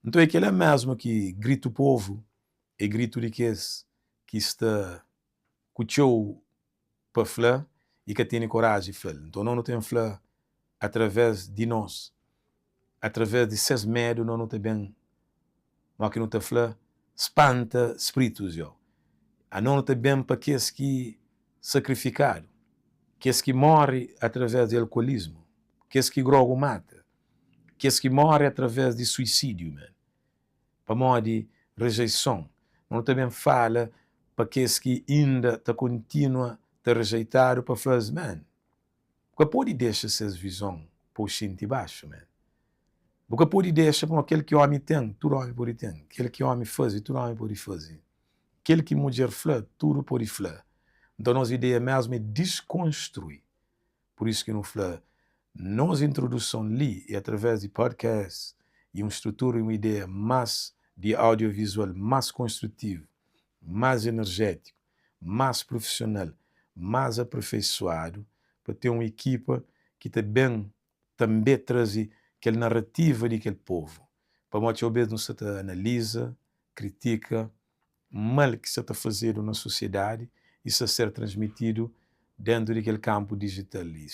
Nton é kel-la mésmu ki gritu povu é gritu di kes ki sta ku txeu pa fla i ka tene koraji fla-l. Nton no nu ten fla através di nos, através di ses medu, no nu ta ben, mo ki nu ta fla, spanta spritus yo. A no nu ta ben pa kes ki sakrifikadu, kes ki morre através di alkuolismu, kes ki grogu mata, kes ki morre através di suisídiu, man. Pamodi rejeison. Nu ta ben fala pa kes ki inda ta kontinua ta rejeitadu pa fla-s, man, bu ka pode dexa ses vizon pô xinti baxu, man. Bu ka pode dexa pamodi kel ki omi ten, tudu omi pode ten. Kel ki omi faze, tudu omi pode faze. Kel ki mudjer fla, tudu pode fla. Nton nos ideia mesmu é deskonstrui. Por isso ki nu fla, nos introduson li é através di podcast e un strutura e un ideia más di audiovisual más konstrutivu, más energétiku, más profissional, más aperfeiçoado, pa ter uma equipa ki ta ben també traze kel narrativa di kel povu. Pamodi txeu bes nu sta ta analiza, kritika mal ki sta ta fazedu na sociedade e sta ser transmitidu dentro di kel kampu digital li.